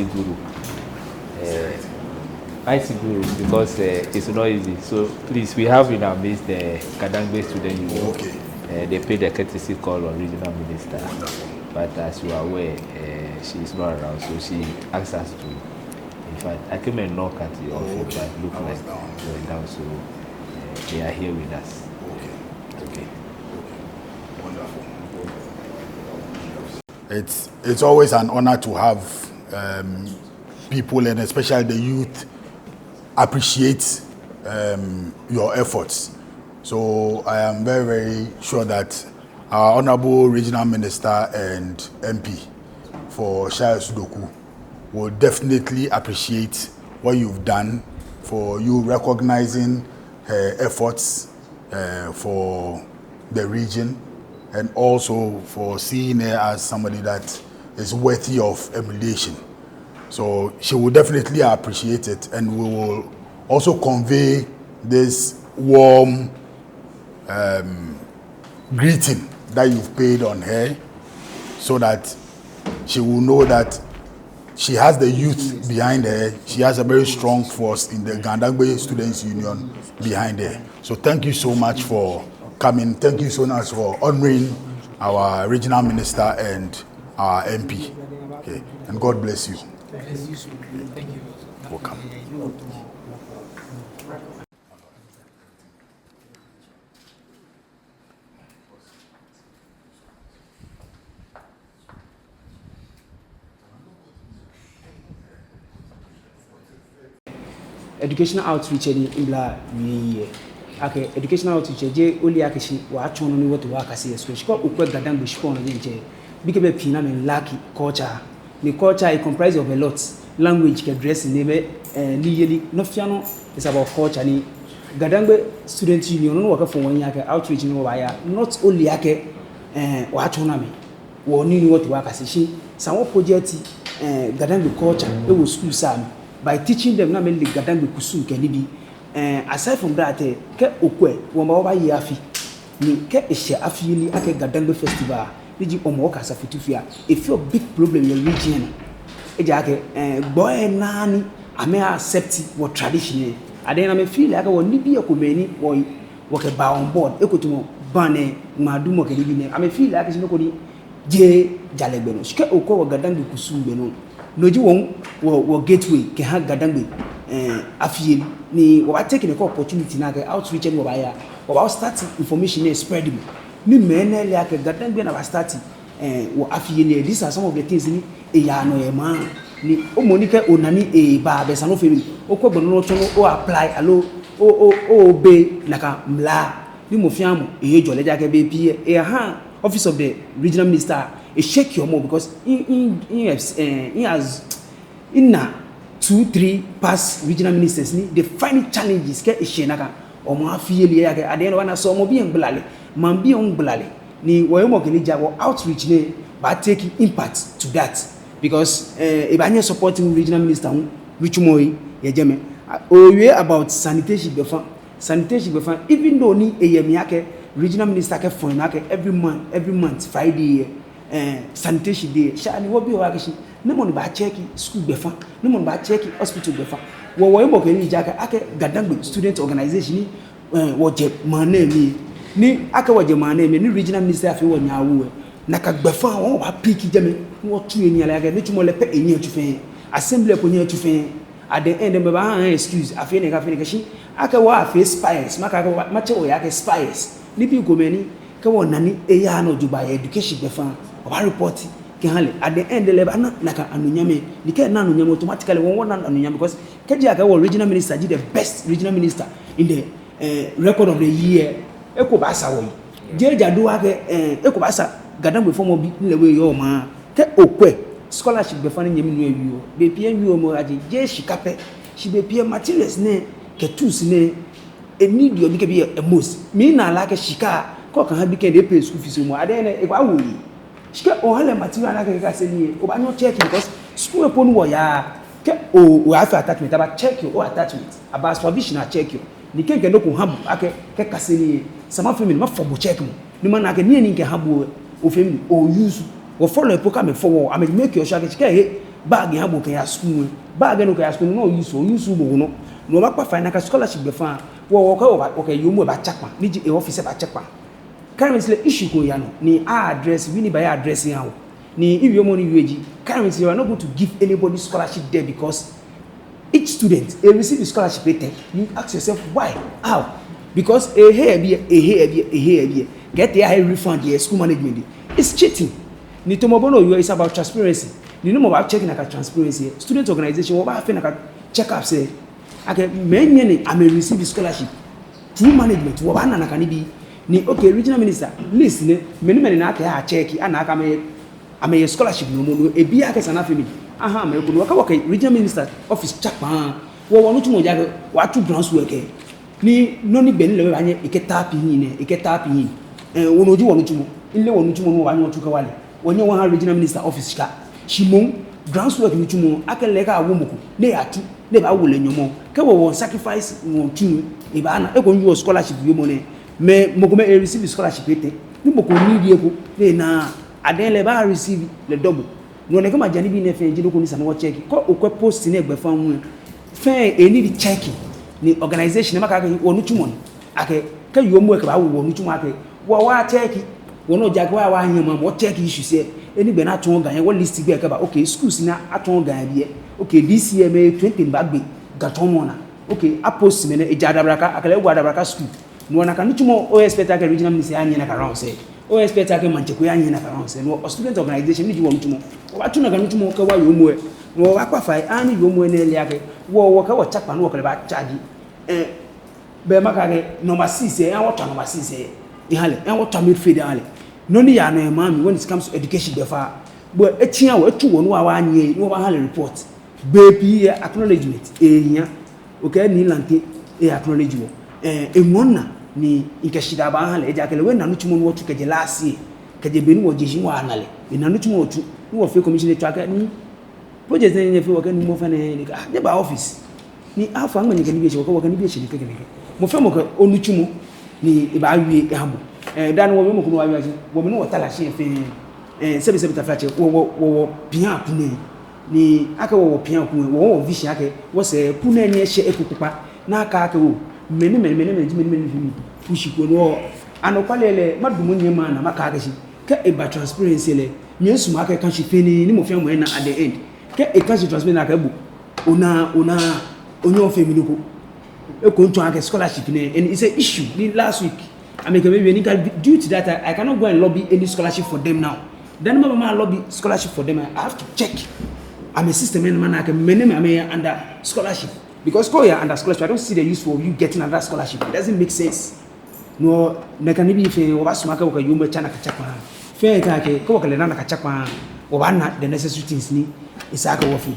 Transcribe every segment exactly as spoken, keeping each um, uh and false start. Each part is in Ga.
Guru. Uh, I T Guru, because uh, it's not easy. So please, we have in our midst the Gadangbe Student Union. Okay. Uh, they pay the courtesy call on regional minister. Wonderful. But as you are aware, uh, she is not around, so she asked us to. In fact, I came and knock at the office, okay, but look like you were down, so uh, they are here with us. Okay. Okay. Okay. Wonderful. It's, it's always an honor to have um, people, and especially the youth, appreciate um, your efforts. So I am very, very sure that our Honorable Regional Minister and M P for Shai Osudoku will definitely appreciate what you've done, for you recognizing her efforts uh, for the region, and also for seeing her as somebody that is worthy of emulation. So she will definitely appreciate it, and we will also convey this warm um, greeting that you've paid on her, so that she will know that she has the youth behind her. She has a very strong force in the Gadangbe Students Union behind her. So thank you so much for coming. Thank you so much for honoring our regional minister and our M P. Okay. And God bless you. Welcome. Educational outreach ni mibla miwie. Akɛ educational outreach, jeee ole akɛ shi wɔyaatsɔɔ nɔ ni wɔto wɔyakase yɛ school. Shi kɛ okwɛ Gadangbe shikpɔŋ nɔ diɛŋtsɛ, bi kɛ bɛ pii ni amɛ lack culture. Ni culture, it comprise of a lot. Language kɛ dressing, ni bɛ eh, niyeli, nɔ fɛɛ nɔ is about culture. Ni Gadangbe Student Union, nɔ ni wɔkɛfɔ wɔhiɛ akɛ outreach ni wɔbaaya, not only akɛ eh, wɔyaatsɔɔ nɔ amɛ wɔ nii ni wɔto wɔyakase, shi esa akɛ wɔ project eh, Gadangbe culture ewo schools amli by teaching them ni amɛle Gadangbe kusum kɛ nibii. Eh, aside from that, eh, kɛ okwɛ, wɔmiiba wɔbaye afi. Ni kɛ eshɛ afiyeli akɛ Gadangbe festival, ni ji Hɔmɔwɔ kɛ Asafoetɔ fia, efeɔ big problem yɛ region nɔ. Ejaakɛ eh, gbɔi lɛ naaa ni amɛ accept wɔ tradition lɛ. Adɛŋ ni amɛ feel akɛ wɔ nibii komɛi ni wɔ, wɔkɛba on board, eko tamɔ band lɛ, ŋmaadumɔ kɛ nibii nɛɛ, amɛ feel akɛ shi nɔ ko ni jeee jalɛ gbɛ nɔ. Shi kɛ okwɛ wɔ Gadangbe kusum gbɛ nɔ, no ji wɔ, wɔ, wɔ gateway kɛha Gadangbe eh, afiyeli. Ni wɔbaa take nɛkɛ opportunity nɛɛ akɛ outreach ni wɔbaaya, wɔbaa start information lɛ spread mɔ. Ni mɛi lɛ ale akɛ Gadangbe ni aba start eh, wɔ afiyeli lɛ. These are some of the things ni eyaa nɔ yɛ maŋ. Ni omɔ ni kɛ ona ni eeba, belɛ esa ni ofee mɛni? Okwɛ gbɛ nɔ ni otsɔ ni o apply aloo o, o, o obey nakai mla. Ni mɔ fɛɛ mɔ, ehe jɔ lɛ, ejaakɛ bei pii lɛ, eyahaa office of the regional minister, e check-iɔ mɔ, because in, in, in, eh, in as, ena two, three past regional ministers ni they find challenges kɛ eshɛ nakai Hɔmɔwɔ afiyeli lɛ, ejaakɛ at the end wɔna sɔlemɔbii lɛ miigbala lɛ, maŋbii lɛ miigbala lɛ. Ni wɔyɛ mɔ kɛ ni ja wɔ outreach lɛ baa take impact to that, because eh, ebaanyɛ support regional minister hu nitsumɔ lɛ yɛ jɛmɛ. Ah, owie about sanitation gbɛfaŋ. Sanitation gbɛfaŋ, even though ni eyɛ mli akɛ regional minister kɛfɔ enɔ akɛ every month, every month Friday lɛ, eh, sanitation day lɛ, shi ani wɔbiɔ wɔhe akɛ shi namɔ ni baa check school gbɛfaŋ, namɔ ni baa check hospital gbɛfaŋ? Wɔ, wɔyɛ mɔ kɛ ni ja akɛ, akɛ Gadangbe student organization ni eh, wɔjɛ maŋ nɛɛ mli. Ni akɛ wɔjɛ maŋ nɛɛ mli, ni regional minister afee wɔnyɛ awo lɛ, nakai gbɛfaŋ lɛ wɔbaa pick jɛmɛ, ni wɔtsu he ni ale akɛ nitsumɔ lɛ pɛ enyɛ etsu fɛɛ, assembly ko nyɛ etsu fɛɛ. At the end, mɛi baaha excuse, afee nɛkɛ, afee nɛkɛ, shi akɛ wɔ afee spies, makɛɛ akɛ wɔ, matsɛ wɔhe akɛ spies. Nibii komɛi ni kɛ wɔna ni eyaaa nɔ jogbaŋŋ yɛ education gbɛfaŋ, wɔbaa report kɛha lɛ. At the end lɛ, ebaana nakai anunyam lɛ. Ni kɛ ena anunyam lɛ, automatically wɔ, wɔna anunyam, because kɛji akɛɛ wɔ regional minister ji the best regional minister in the eh, record of the year, eko baasa wɔyi. Jeee ja do akɛ eh, eko baasa Gadangbe fɔmɔbi ni lɛ hu eyɔɔ maŋ. Kɛ okwɛ scholarship gbɛfaŋ ni nyɛminuu lɛ wieɔ, bei pii lɛ ewieɔ moŋ, ajeee shika pɛ, shi bei pii lɛ materials nɛɛ kɛ tools nɛɛ, e need-iɔ bi kɛ bi lɛ most. Mina lɛ akɛ shika, kɛ okɛha bi kɛ ni e pay school fees moŋ, at the end lɛ, ekɔ awo yi. Shi kɛ oha lɛ material ni akɛ ekɛkase nii lɛ, obaanyɛ o check, because school lɛ po ni wɔyaa, kɛ o, oyaafee attachment, abaa check-iɔ o attachment, abaa supervision a check-iɔ. Ni kɛ mikɛ nɔ ko ha bo akɛ kɛkase nii lɛ, esa mafee mɛni? Mafɔ bo check moŋ, ni mana akɛ nii lɛ ni mikɛha bo lɛ, ofee mɛni? O use. Wɔfɔlɔi po kɛ amɛfɔ wɔ, amɛ make-iɔ sure akɛ shi kɛ ehe Bag lɛ ha bo kɛya school lɛ. Bag lɛ ni okɛya school lɛ, no o-use, o-use bo ko nɔ. No obaakpa fai nakai scholarship gbɛfaŋ. Wɔ, wɔkɛ, wɔba, wɔkɛ yoomo lɛ baatsa kpa. Ni ji e-office lɛ baatsa kpa. Currently lɛ issue ko yaa nɔ. Ni a-address, wi ni baaya-address lɛ aha wɔ. Ni miwiemɔ ni miwieɔ ji, currently we are not going to give anybody scholarship there because each student, e-receive scholarship etɛ. You ask yourself, why? How? Because ehe ebi, ehe ebi, ehe ebi. Kɛtee ahe refund yɛ school management lɛ. It's cheating. Ni tamɔ bɔ ni oyɔɔ, it's about transparency. Ni namɔ baa-check nakai transparency lɛ? Student organization, wɔbaafee nakai check-ups lɛ. Akɛ mɛi nɛɛ ni amɛ-receive scholarship through management, wɔbaana nakai nibii. Ni, okay, regional minister, list nɛɛ, mɛi ni, mɛi ni akɛɛ a-check, ana akɛ amɛ, amɛyɛ scholarship nɔ, mɔ nɔ, ebi akɛ esa ni afee mɛni, aha amɛ eko nɔ. Wɔkɛ, wɔkɛ regional minister office tsa kpa. Wɔ, wɔnitsumɔ ji akɛ wɔtsu grounds work lɛ. Ni nɔ ni gbɛ ni lɛ baanyɛ ekɛ tap in nɛɛ, ekɛ tap in. Eh, wɔ no ji wɔnitsumɔ. Mile wɔnitsumɔ ni wɔbaanyɛ wɔtsu kɛwa lɛ. Wɔnyɛŋ wɔha regional minister office shika. Shi moŋ grounds work nitsumɔ, akɛ lɛ kɛ awo mɔ ko ni eyatsu, ni ebaawo lɛ nyɔmɔ. Kɛ wɔ, wɔ-sacrifice wɔtsu lɛ, ebaana. Eko ji wɔ scholarship wiemɔ nɛɛ. Mɛi, mɔ ko mɛi e-receive scholarship etɛ. Ni mɔ ko need eko, ni ena, adɛŋ lɛ ebaa-receive lɛ double. No hewɔ nɛkɛ major nibii nɛɛ fɛɛ ji nɔ ko ni esa ni wɔ-check. Kɛ okwɛ post nɛɛ gbɛfaŋ hu lɛ, fɛɛ e-need checking. Ni organization lɛ, makɛɛ akɛ wɔnitsumɔ ni. Akɛ, kɛ yoomo lɛ kɛbaawo, wɔnitsumɔ akɛ wɔ, wɔ-check. Wɔ nɔ ji akɛ wɔ, wɔnyɛmɔ, wɔ-check issues lɛ. Ni gbɛ ni atɔ̃ Ga lɛ, wɔ-list gbɛi kɛba. Okay, schools ni atɔ̃ Ga lɛ biɛ. Okay, this year mɛi twenty baagbe Ga tsɔɔmɔ naa. Okay, a-post mɛi nɛɛ, eja adabraka, akɛ lɛ ewo adabraka school. No hewɔ nakai nitsumɔ, o-expect akɛ regional minister anyiɛ nakai rounds lɛ? O-expect akɛ maŋtsɛ ko anyiɛ nakai rounds lɛ? No hewɔ student organization ni ji wɔnitsumɔ, wɔbaatsu nakai nitsumɔ kɛwa yoomo lɛ. No hewɔ wɔbaakpa fai, ani yoomo lɛ ni ele akɛ wɔ, wɔkɛ wɔtsa kpa ni wɔkɛ lɛ baa-charge. Eh, bɛ makɛɛ akɛ number six lɛ, eha wɔtswa number six lɛ, eha lɛ, eha wɔtswa midfield lɛ, eha lɛ. Nɔ ni yaa nɔ yɛ maŋ mli when it comes to education gbɛfaŋ. Bɛ etsi aha wɔ, etsu wɔ ni wɔ, wɔnyiɛ, ni wɔbaaha lɛ report. Bei pii lɛ acknowledgement ehia. Okɛ Nii Lante e-acknowledge wɔ. Eh, eŋɔɔ minaa ni mikɛ shidaa baaha lɛ, ejaakɛ lɛ hu ena nitsumɔ ni wɔtsu kɛjɛ last year, kɛjɛ be ni wɔje shishi wɔna lɛ. Ena nitsumɔ ni wɔtsu, ni wɔfee commission, etswa akɛ ni project nɛɛ nyɛfee, wɔkɛɛ ni mɔ fɛɛ ni, ni ka, nyɛba office. Ni afa ŋmɛnɛ kɛ nibii eshɛ, wɔkɛɛ, wɔkɛɛ nibii eshɛ nɛkɛ nɛkɛ. Mɔ fɛɛ mɔ kɛ onitsumɔ ni ebaawie eha bo. Eh, dani wɔwie mɔ ko ni wɔwie ashi, wɔ mɛi ni wɔta lɛ shi fɛɛ, eh, sɛbi sɛbi taflatsɛ, wɔ, wɔ, wɔ, wɔpia kuu nɛɛ. Ni akɛ wɔ, wɔpia kuu nɛɛ, wɔ, wɔ vision akɛ wɔsɛɛ kuu nɛɛ ni eshɛ eko kpakpa. Ni akɛɛ akɛ oo, mɛni, mɛni, mɛni, mɛni ji mɛni, mɛni, mɛni, mɛni. Kushi ko nɔ. Anɔkwale lɛ, madamɔ nyɛmaŋ naa makɛɛ akɛ shi, kɛ eba transparency lɛ, miisumɔ akɛ eka shi fɛɛ ni, ni mɔ fɛɛ mɔ ena at the end. Kɛ eka shi transparency lɛ, akɛ bo, ona, ona, onyɛɛɛ ofee mi nɔ ko. Eko ntsɔɔ akɛ scholarship nɛɛ, and it's a issue. Ni last week, amɛkɛ mi wie ni ka, due to that, I, I cannot go and lobby any scholarship for them now. Then maba ma-lobby scholarship for them, I have to check amɛ system lɛ ni mana akɛ mɛni, mɛni, mɛni under scholarship. Because kɛ oyɛ under scholarship, I don't see the use for you getting another scholarship. It doesn't make sense. No hewɔ nɛkɛ nibii fɛɛ, wɔbaasumɔ akɛ wɔkɛ yoomo lɛ tsa nakai tsakpaa. Fɛɛ kɛ akɛ, kɛ wɔkɛ lɛ na nakai tsakpaa, wɔbaana the necessary things ni esa akɛ wɔfee.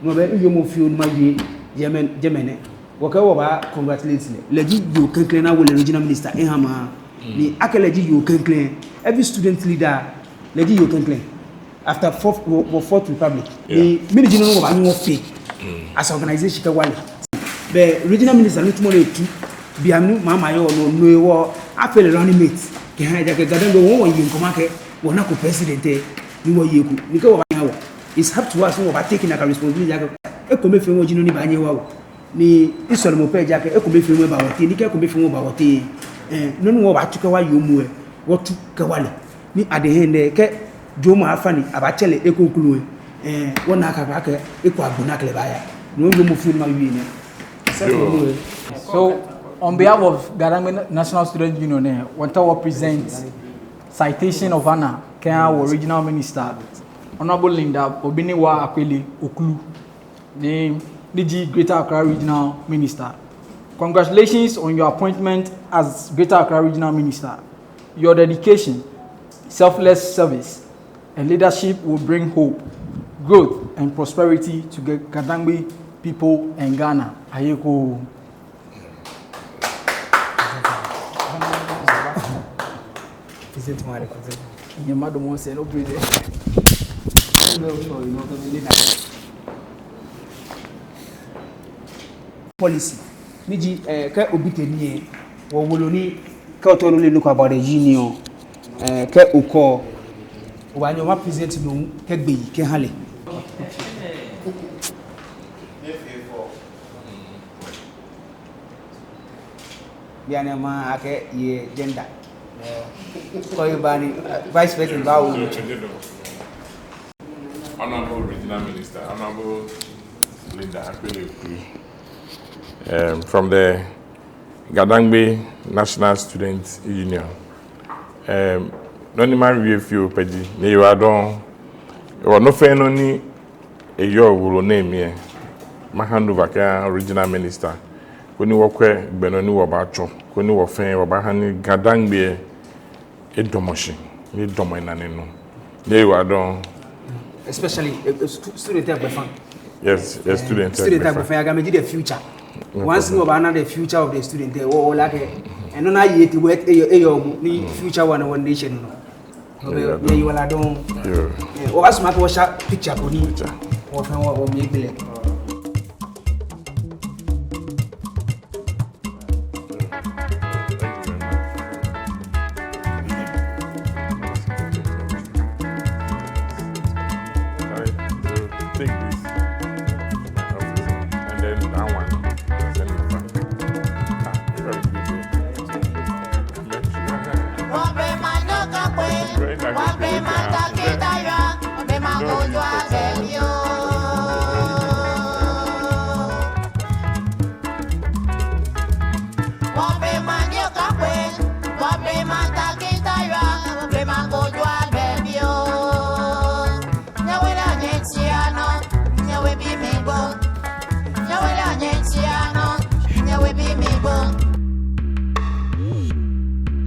No hewɔ bɛ miwiemɔ fioo ni mawie jɛmɛ, jɛmɛ nɛ. Wɔkɛɛ wɔbaa-congratulate lɛ. Lɛ ji yoo klɛŋklɛŋ ni awo lɛ regional minister eha maŋ. Ni akɛ lɛ ji yoo klɛŋklɛŋ, every student leader, lɛ ji yoo klɛŋklɛŋ. After fourth, wɔ, wɔ Fourth Republic. Yeah. Ni, mɛni ji nɔ ni wɔbaanyɛ wɔfee as organization kɛwa lɛ? Bɛ regional minister nitsumɔ lɛ etsu. Bianɛ maŋ, maŋ yɔɔ nɔ, no hewɔ afee lɛ running mate kɛha, ejaakɛ Ga-Dangme wɔ, wɔye ŋkɔmɔ akɛ wɔnako president lɛ, ni wɔye eko. Ni kɛ wɔbaanyɛ wɔ, it's up to us ni wɔbaa-take nakai responsibility akɛ ekomefeemɔ ji nɔ ni baanyɛ ewa wɔ. Ni misɔlemɔ pɛ ji akɛ ekomefeemɔ aba wɔteŋ, ni kɛ ekomefeemɔ ba wɔteŋ, eh, nɔ ni wɔbaatsu kɛwa yoomo lɛ, wɔtsu kɛwa lɛ. Ni at the end lɛ, kɛ jɔɔmɔ afa ni abaatsɛ lɛ eko kroko lɛ, eh, wɔna akɛ, akɛ eko agbo ni akɛ lɛ baaya. No hewɔ miwiemɔ fioo ni mawie nɛ. Sɛ ko nu lɛ. So, on behalf of Ga-Dangme National Student Union, eh, wɔtaoɔ wɔ-present citation of honour kɛha wɔ regional minister, Honourable Linda Obiniwa Akweley Ocloo, ni, ni ji Greater Accra Regional Minister. Congratulations on your appointment as Greater Accra Regional Minister. Your dedication, selfless service, and leadership will bring hope, growth, and prosperity to Ga-, Ga-Dangme people and Ghana. Ayekoo. Nyɛmadamɔ sɛɛ, no present. Policy ni ji, eh, kɛ obi tee ni, eh, wɔ wolo ni, kɛ otao ni ole nɔ ko about the union, eh, kɛ okɔ, obaanyɛ oba-present no kɛ gbeyei kɛha lɛ. Bianɛ ma akɛ yɛ gender. Kɔ yɛ bani, uh, vice president baawo. Honorable Regional Minister, Honorable Linda Akweley Okwiri, um, from the Gadangme National Students Union. Um, nɔ ni mawie fioo pɛ ji, nyɛyiwaladɔŋŋ. Wɔ nɔ fɛɛ nɔ ni eyɔɔ wolo nɛɛ mli lɛ, ma hand over kɛha Regional Minister, koni wɔkwɛ gbɛ nɔ ni wɔbaatsɔ, koni wɔ fɛɛ wɔbaaha ni Gadangme lɛ edamɔ shi, ni edamɔ enane nɔ. Nyɛyiwaladɔŋŋ. Especially, eh, eh, stu-, student lɛ gbɛfaŋ. Yes, yes, student lɛ Student lɛ gbɛfaŋ. Gbɛfaŋ, ya Gamɛi ji the future. Once ni wɔbaana the future of the student lɛ, wɔ, wɔle akɛ, ɛnɔ ni aye ti wɔ, eyɔɔ, eyɔɔ mli, ni future wa ni wɔ nation nɔ. Nyɛyiwaladɔŋŋ. Yoo. Eh, wɔbaasumɔ akɛ wɔsha picture ko ni. Wɔ fɛɛ wɔ, wɔmli ebelɛ.